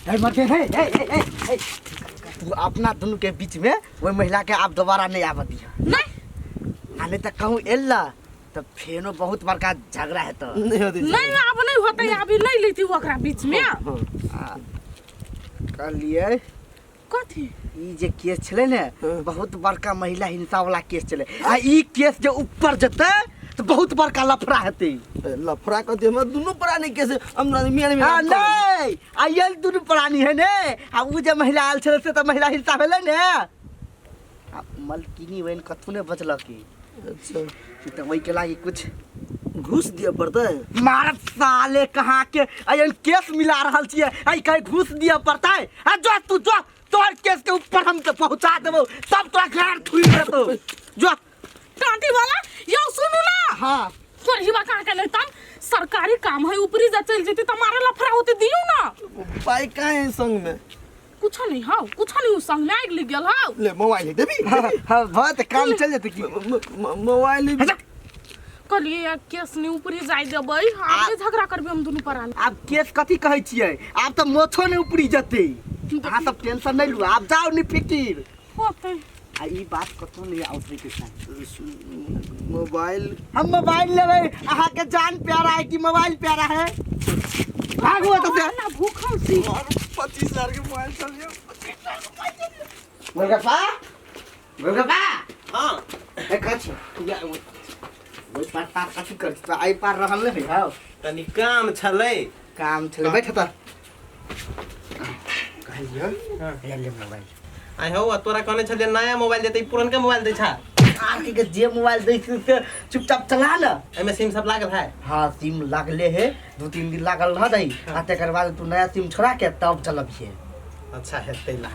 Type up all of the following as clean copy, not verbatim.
हे मरते हे हे हे हे हे तू अपना दुनू के बीच में ओहि महिला के आब दोबारा नहीं आबऽ दिह। नहीं। आ नहीं तऽ कहूँ एल ना तऽ फेनो बहुत बड़का झगड़ा हेतौ। नहीं होते। नहीं, आब नहीं होते, अभी नहीं लेती ओकरा बीच में। कहलिए कथी? ई जे केस छलै ने, हाँ। बहुत बड़का महिला हिंसा वाला केस छलै, आ ई केस जे ऊपर जेतै तऽ बहुत बड़का लफड़ा हेतै। लफड़ा कथी? हमरा दुनू प्राणी केस हमरा मियाँ हाँ, मियाँ। नहीं, आ ये दुनू प्राणी है ने, आ उ जे महिला आयल छलै से तऽ महिला हिंसा भेलै ने। आ मलकिनी बहिन कथू ने बचलक। अच्छा। तऽ ओहिके लागि कुछ घूस दिअ पड़तै। मार साले कहाँ के अयन केस मिला रहल छियै, आई कहीं घूस दिअ पड़तै। आ जो तू जो, तोहर केस के ऊपर हम तो पहुंचा देबो, सब तोरा गाड़ थुइ देबो, जो। टांटी वाला यौ, सुनू ना। हाँ। तोर हिबा कहाँ के नहीं तम सरकारी काम है, ऊपरी जा चल जेती त मारे लफड़ा होते, दियो ना। पाई कहाँ है संग में? कुछ नहीं हौ, कुछ नहीं, उ संग में आगि लग गेल हौ। ले मोबाइल देबी। हाँ हाँ, बहुत काम चल जेतै की। मोबाइल। कहलिए यार, केस नहीं ऊपरी जाय देबै, आब झगड़ा करबे हम दुनू परानी। आब केस कथी कहै छियै, आब तऽ मोछो नहि उपरी जेतै। अहाँ सब टेंशन नहि लू, आब जाउ नि फिकिर होतै। आ ई बात कतौ नहि औतरै के चाही। मोबाइल। हम मोबाइल लेबै। अहाँके जान प्यारा है कि मोबाइल प्यारा है? भागू एतऽ से। ना भूखल छी। 25,000 के मोबाइल चलिए। गोलगप्पा, गोलगप्पा। हाँ। ए कथी ओहि पार पार कथी करै छी? तो एहि पार रहल नहि हौ। तनी काम छलै। काम छलै, बैठ तऽ कहलियौ। हाँ। हे ले मोबाइल। आइ हौ, आ तोरा कहने छलियै नया मोबाइल देतै, पुरनका मोबाइल दै छा। आके के जे मोबाइल दै छी से चुपचाप चला न। एहिमे सिम सब लागल है? हाँ, सिम लागले है, 2-3 दिन लागल रह आ तकर बाद तू नया सिम छोड़ा के तब चलबिहे। अच्छा, हेतै ला।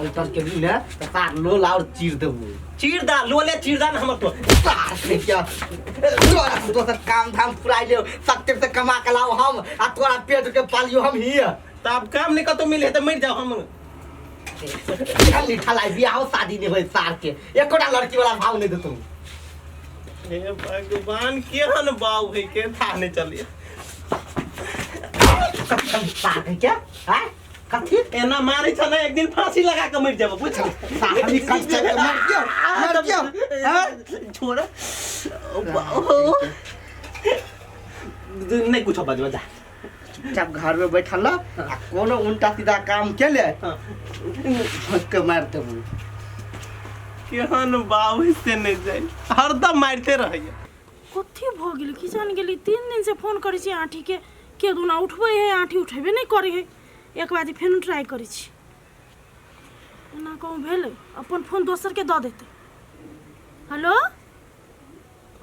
अल्टर के भी ने तऽ सार लोल और चीर देबू। चीर दा, लोले चीर दा ना हमर तो। सार से क्या तोरा से दोसर काम धाम पुराइ लियो, सत्य से कमा के लाओ हम आ तोरा पेट के पालियो हम ही। तऽ आब काम नहि कतौ मिले तऽ मरि जाओ हम। ठल्ली ठलाई बियाहो शादी नहीं होय, सार के एकोटा लड़की वाला भाव नहीं देतौ। हे भगवान, केहन बाऊ है के था नहीं चलिए। सार के क्या हैं कथी? एना मारै छ ने, एक दिन फांसी लगा के मरि जाबो, बुझ। सार हम कट के मर गयो, मर गयो हैं। छोड़, नहीं कुछो बजबा, जा। चुपचाप घर में बैठल रह आ कोनो उल्टा सीधा काम के ले ठोक के मार देबू। केहन बाऊ से नहीं जाए, हरदम मारिते रहैया। कथी भऽ गेलै की जान गेली? 3 दिन से फोन करै छी आँठीके, के दुना उठबै है, आँठी उठेबे नहि करै है। एक बाजी फेन ट्राई करै छी। एना कहूँ भेलै, अपन फोन दोसरके दऽ देतै। हेलो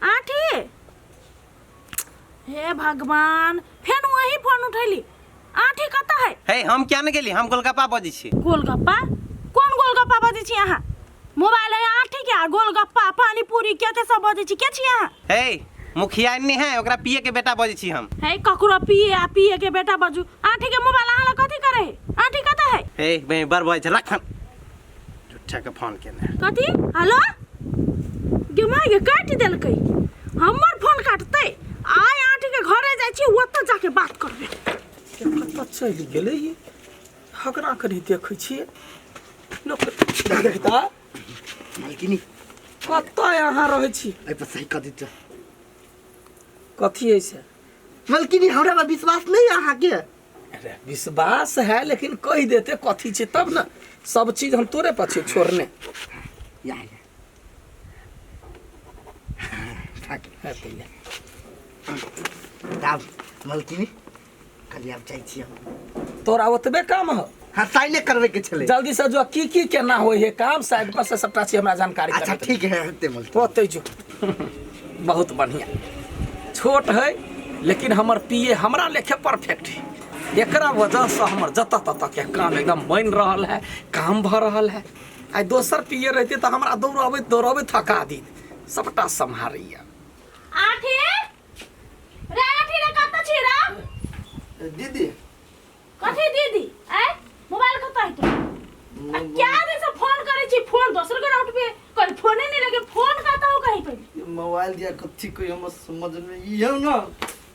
आँठी, हे भगवान, फेन वही फोन उठैली। आँठी कतऽ है? हे, हम क्या ने गेली, हम गोलगप्पा बजै छी। गोलगप्पा? कोन गोलगप्पा बजै छी अहाँ? मोबाइल है आँठी के आ गोलगप्पा, पानीपुरी के के सब बजै छी? के छी अहाँ? हे, मुखिया नहीं है, ओकरा पिए के बेटा बजै छी हम। है, ककरो पिए आ पिए के बेटा बजू। आँठी के मोबाइल अहाँ लग कथी करे है? आँठी कतऽ है? हे बे, बड़ बजै छै, रख झूठा के फोन केने। कथी? हेलो, गे माय गे, काटि देलकै। हमर फोन काटतै? आइ आँठी के घरे जाइ छी, ओतऽ जाके बात करबै। कतऽ चलि गेलै ई? हकरा कनि देखै छियै। देखता। मालकिनी। कतऽ अहाँ रहै छी? एहि पर सही कऽ दितै। कथी ऐसे? मालकिनी, हमरा पर विश्वास नहीं है अहाँके? अरे, विश्वास है, लेकिन कहि देते कथी छै तब ने। सब चीज हम तोरे पर छियै छोड़ने। या या थाक। है तऽ या। तब मालकिनी, कहलियै आब जाइ छी हम। तोरा ओतबे काम हो? हाँ, साइने करबै के छलै। जल्दी से जो, की की केना होइ है काम, साइड पर से सबटा चीज हमरा जानकारी अच्छा। करैत। ठीक है, हेतै मालकिनी। होतै जो। बहुत बढ़िया, छोट है लेकिन हमर पीए हमरा लेखे परफेक्ट है। एकरा वजहसँ हमर जतऽ ततऽ के काम एकदम बनि रहल है, काम भऽ रहल है। आइ दोसर पीए रहितै तऽ हमरा दौड़बैत दौड़बैत थका दैत। सबटा सम्हारैया। आँठी रे, आँठी रे, कतऽ छी रे? दीदी। कथी दीदी? आय, मोबाइल कतऽ है तोर? आ क्या दिन से फोन करै छी, फोन दोसर के उठबे कहीं, फोने नहीं लगे। फोन कतऽ हो कहीं पहिले? मोबाइल दिया कथी कोई हमर समझ में ई है ना।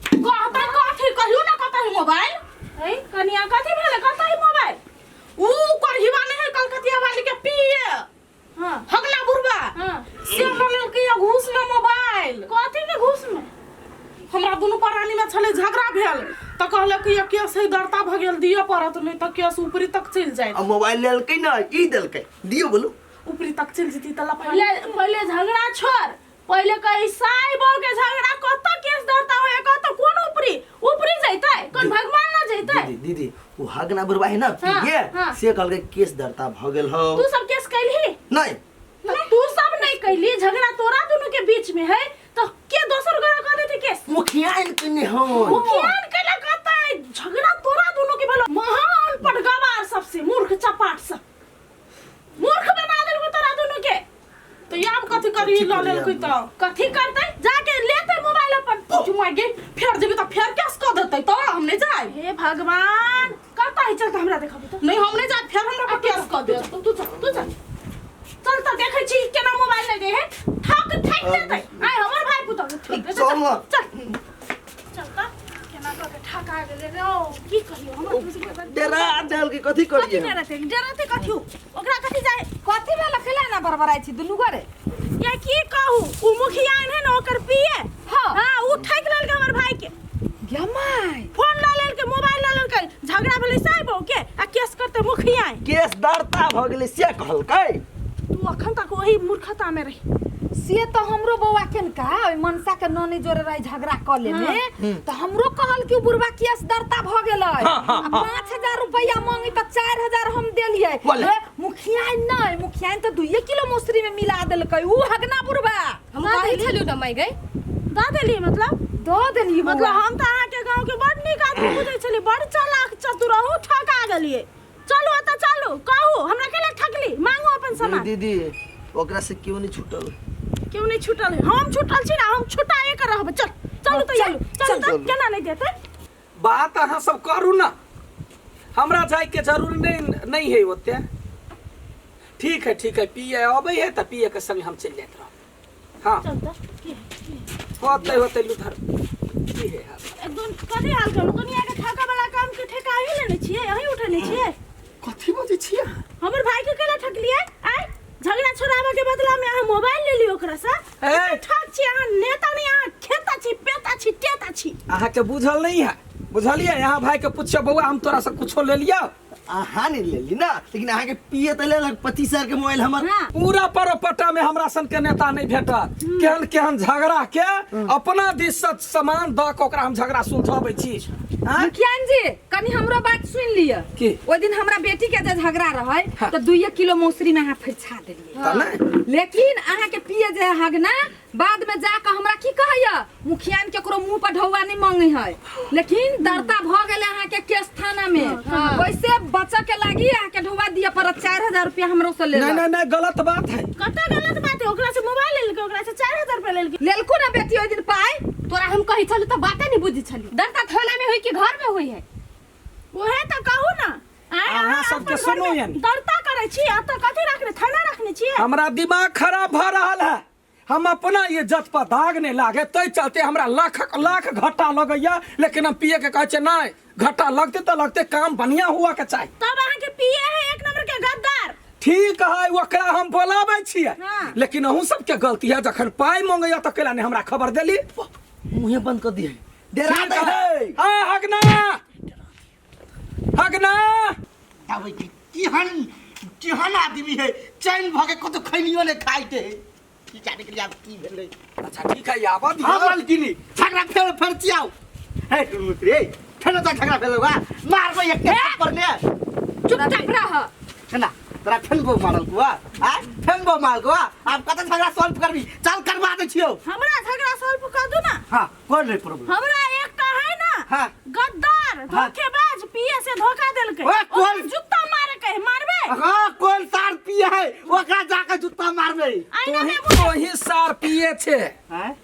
कहता कथी? कहियो ना, कतऽ है मोबाइल? ऐ कनिया, कथी भेलै? कतऽ है मोबाइल? भेल तऽ कहलक कि केस है दर्ता भऽ गेल दिअ पड़त नहि तऽ केस ऊपरी तक चलि जायत आ मोबाइल लेलकै ना ई देलकै दियौ बोलू ऊपरी तक चलि जेती तऽ लफड़ा पहिले पहिले झगड़ा छोड़ पहिले कही साई बहू के झगड़ा कत केस दर्ता होए कत कोन ऊपरी ऊपरी जैतै कोन भगवान न जैतै दीदी दीदी ओ हगना बुढ़वा है ना हाँ, ये हाँ। से कहलकै केस दर्ता भऽ गेल हो तू सब केस कैलही नहीं तू सब नहीं कैली झगड़ा तोरा दोनों के बीच में है तो के दोसर गोरा कह देते केस मुखिया कने हो मुखियान कैला कहते झगड़ा तोरा दोनों के भेलो महा अनपढ़ गवार सबसे मूर्ख चपाट सब मूर्ख बना देलको तोरा दोनों के तो याब कथी करी कथी ल करी लेलकै आब? तऽ कथी करतै जाके लेतै मोबाइल अपन चुमा गे फेर जेबी तऽ फेर केस कऽ देतै तोरा हम नहि जाय हे भगवान कतऽ है चल तऽ हमरा देखाबू तऽ नहि हम नहि जाय फेर हमरा पर केस कऽ देत तू चल तू चल चल तऽ देखै छी केना मोबाइल नहि दे है ठक ठक देतै आइ हमर भाई पुतहु के ठोक देतै चल न। चल चल तऽ केना कऽ के ठका गेलै रे ओ की कहियो हमर डरा देलकै कथी कथी करियै डरतै डरतै कथी ओकरा कथी जाय कथी भेल खेला ना बड़बड़ाइ छी दुनू गोरे या की कहू उ मुखिया है ना ओकर पिए हाँ। हाँ उ ठकि लेलकै हमर भाई के गे my phone ल लेलकै मोबाइल ल लेलकै झगड़ा भेलै साहब के आ केस करतै मुखिया केस दर्ता भऽ गेलै से कहलकै तू अखन तक ओही मूर्खता में रही से तऽ हमरो बौआ केनका ओहि मनसा के ननी जोरे रही झगड़ा कऽ लेने तऽ हमरो कहल कि बुढ़वा केस दर्ता भऽ गेलै आ 5000 रुपैआ मांगी तऽ 4000 हम देलियै बोले। ए, मुखिया नहि मुखिया तऽ 2 किलो मौसरी में मिला देलकै उ हगना बुढ़वा हम कहै छलू ना माय गई दऽ देलियै मतलब दऽ देलियै मतलब बौआ हम तऽ अहाँके गाँवके बड़ नीक आदमी बुझै छलियै बड़ चालाक चतुर अहूँ ठका गेलियै चलू एतऽ चलू कहू हमरा केला ठकली मांगू अपन सामान दीदी ओकरा से क्यों नहीं छूटल क्यों नहीं छूटल है हम छूटल छी ना हम छुटाए के रहब चल चलू तऽ चलू, चलू तऽ चलू। केना नहीं देतै बात अहाँ सब करू ना हमरा जायके जरूरी नहीं नहीं है ओते ठीक है ठीक है पिए अबै है तऽ पिए के संग हम चलि जाइत रहब हाँ चल तऽ की है, की है? होते होते लुधर की है हाल? एकदम कथी हाल करू कनिया के ठका वाला काम के ठेका अहीं लेने छियै अहीं उठेने छियै कथी बजै छियै अहाँ? हमर भाई के केला ठकलियै आय झगड़ा छोड़ाबऽ के बदला में अहाँ मोबाइल ले लियो ओकरा से ए! ठक छी अहाँ नेता नहीं अहाँ खेता छी पेता छी टेता छी अहाँके बुझल नहीं है बुझलियै यहाँ भाई के पूछियो बौआ हम तोरा से कुछो ले लियौ अहाँ नहीं लेली ना लेकिन अहाँ के पिए तऽ लेलक 25,000 के मोबाइल हमर हाँ पूरा परोपट्टा में हमरा सन के नेता नहीं भेटत केहन केहन झगड़ा के अपना दिस से सामान दऽ के ओकरा हम झगड़ा सुलझाबै छी आँय? मुखियान जी कनी हमरो बात सुन लिअ की? ओहि दिन हमरा बेटी के जे झगड़ा रहै हाँ। तऽ 2 किलो मौसरी में अहाँ फरिछा देलियै तऽ नहि लेकिन अहाँ के पिए जे हगना बाद में जाके हमरा की कहैया मुखियान केकरो मुंह पर ढौआ नहीं मांगे है लेकिन दर्ता भ गेलै अहाँ के केस थाना में वैसे बच्चा के लागी अहाँ के ढौआ दिया पड़त 4000 रुपया हमरो से ले नहीं नहीं नहीं गलत बात है कते गलत बात है ओकरा से मोबाइल लेलकै ओकरा से 4000 रुपया लेलकै लेलको ना बेटी ओहि दिन पाइ तोरा हम कहै छलू तऽ बाते नहीं बुझै छलू डरता थाना में होई कि घर में होई है ओहे तऽ कहू ना आय अहाँ सबके अपन सुनू घरमे यानी। दर्ता करै छी एतऽ कथी रखने थाना रखने छियै हमरा दिमाग खराब भऽ रहल है हम अपना इज्जत पर दाग नहीं लागे तै चलते हमरा लाख लाख घाटा लगैया लेकिन हम पिए के कहै छियै नहीं घाटा लगते तऽ लगते काम बढ़िया हुआ के चाही तब अहाँके पिए है एक नंबर के गद्दार ठीक है ओकरा हम बोलाबै छियै हाँ। लेकिन अहूँ सबके गलती है जखन पाइ मंगैया तऽ कैला नहीं हमरा खबर देली मुँहे बंद कर दिए डरा ठीक दे है आ हगना हगना आबै छी केहन केहन आदमी है चैन भऽ के कतौ खैनियो नहि खाइते है की जाने के लिए आब की भेलै अच्छा ठीक है आबऽ दियौ। हाँ मालकिनी झगड़ा फेर फेर चियाउ हे टुनमुत्री हे फेर तो झगड़ा भेल बा मारबै एक थप्पड़ ने चुपचाप रह ना तोरा फेन बो मारल कुआ आ फेन बो मारल कुआ आब कत झगड़ा सॉल्व करबी चल करवा दै छियौ हमरा झगड़ा सॉल्व कर दू ना हाँ कोन रे प्रॉब्लम हमरा एकटा है ना हाँ। गद्दार हाँ। धोखेबाज पिए से धोखा देलकै ओए, कोन- ओकरा जूता मारे के है, मारबे हाँ कोन सार पिए है ओकरा जाके जूता मारबै आईना में तोही तोही सार पिए छे आँय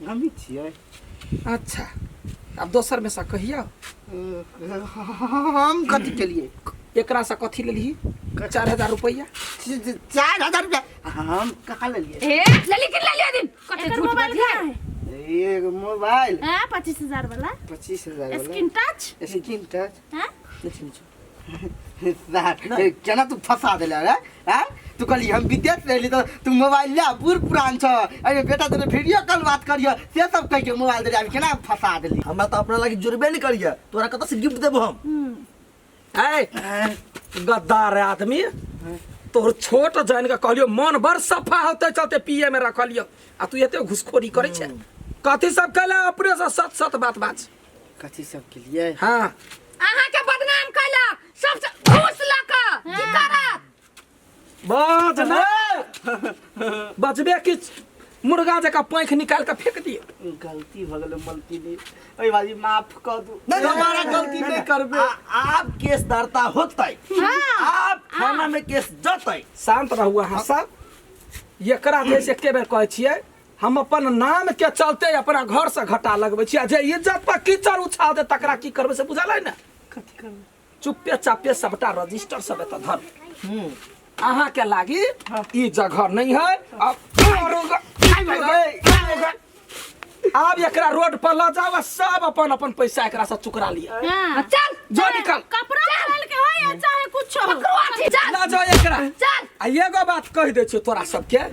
हम छियै अच्छा अब दोसर में से कहिया हम कथी के लिए एकरा से कथी लेलही 4000 रुपया 4000 रुपया हम कहाँ लेलिए ए लेली कि लेली दिन कते एकर झूठ मोबाइल बजिहे कहाँ है एगो मोबाइल हाँ 25,000 वाला 25,000 वाला स्क्रीन टच स्क्रीन टच हाँ नहीं चिन्है छियौ। सर, केना तू फंसा देले रे हैं? तू कहली हम विदेश रहली तो तू मोबाइल ले बूढ़ पुरान छ, अरे बेटा तोरे वीडियो कॉल बात करियो से सब कह के मोबाइल दे अभी केना फंसा देली? हमरा तऽ अपना लागी जुड़बे नहीं करिए, तोरा कतऽ से गिफ्ट देबो हम? ऐ गद्दार आदमी, तोहर छोट जान के कहलियो मन बड़ सफा होते चलते पीए में रखलियो आ तू एते घुसखोरी करै छै। कथी सब कहले? अपने से सत सत बात बाज। कथी सब के लिए? हाँ। अहाँ के बदनाम कैलक सबसे घूस लऽ कऽ की करत? बाज ना बजबे कि मुर्गा जकाँ पाँखि निकालि कऽ फेंक दिए। गलती भऽ गेलै मलकिनी, ओहि बाजी माफ कऽ दू, नहीं, नहीं, दोबारा नहीं, गलती नहीं, नहीं करबे। आब केस दर्ता होतै, आब थाना में केस जतै। शांत रहू अहाँ सब। एकरा जे से एके बेर कहै छियै, हम अपन नाम के चलते अपना घर से घटा लगबै छियै, आ जे इज्जत पर कीचड़ उछाल दे तकरा की करबै से बुझल है ने? कथी करबै? चुप्पे चापे सबटा रजिस्टर सब एतऽ धर। अहाँ के लागी ई जगह नहीं है। अब आब एकरा रोड पर लऽ जाओ आ सब अपन अपन पैसा एकरा से चुकरा लिअ। हाँ। चल जो निकल। कपड़ा बदल के हो या चाहे कुछ हो। पकड़ो आठी, चल। लऽ जाओ एकरा। चल। आ एगो बात कहि दै छियौ तोरा सबके,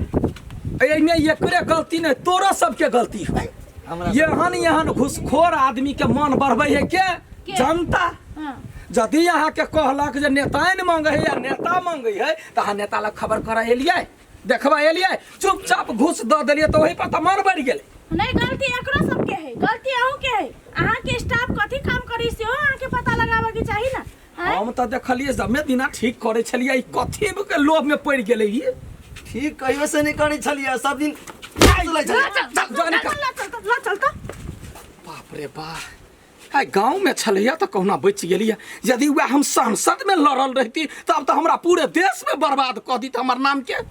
एहिमे एकरे गलती नहि, तोरो सबके गलती है। एहन एहन घुसखोर आदमी के मन बढ़बै है के जनता। हाँ। यदि अहाँके कहलक जे नेताइन मांगे है या नेता मांगे है तऽ अहाँ नेता लग खबर करऽ एलियै, देखबऽ एलियै, चुपचाप घूस दऽ देलियै तऽ ओहि पर तऽ मन बढ़ि गेलै। नहीं, गलती एकरो सबके है, गलती अहूँ के है। अहाँ के स्टाफ कथी काम करी सेहो अहाँ के पता लगाबे के चाही ना। आँय? हम तऽ देखलियै जमे दिना ठीक करै छलियै, ई कथी के लोभ में पड़ि गेलै ई? ठीक कहियो से नहीं करै छलियै, सब दिन चलै छलियै। चल, जो निकल। चल चल चल चल चल। बाप रे बा, आइ गाँव में छलैया तऽ कहुना बचि गेलियै। यदि वएह हम संसद में लड़ल रहती तब तऽ हमरा पूरे देश में बर्बाद कऽ दित हमर नाम के।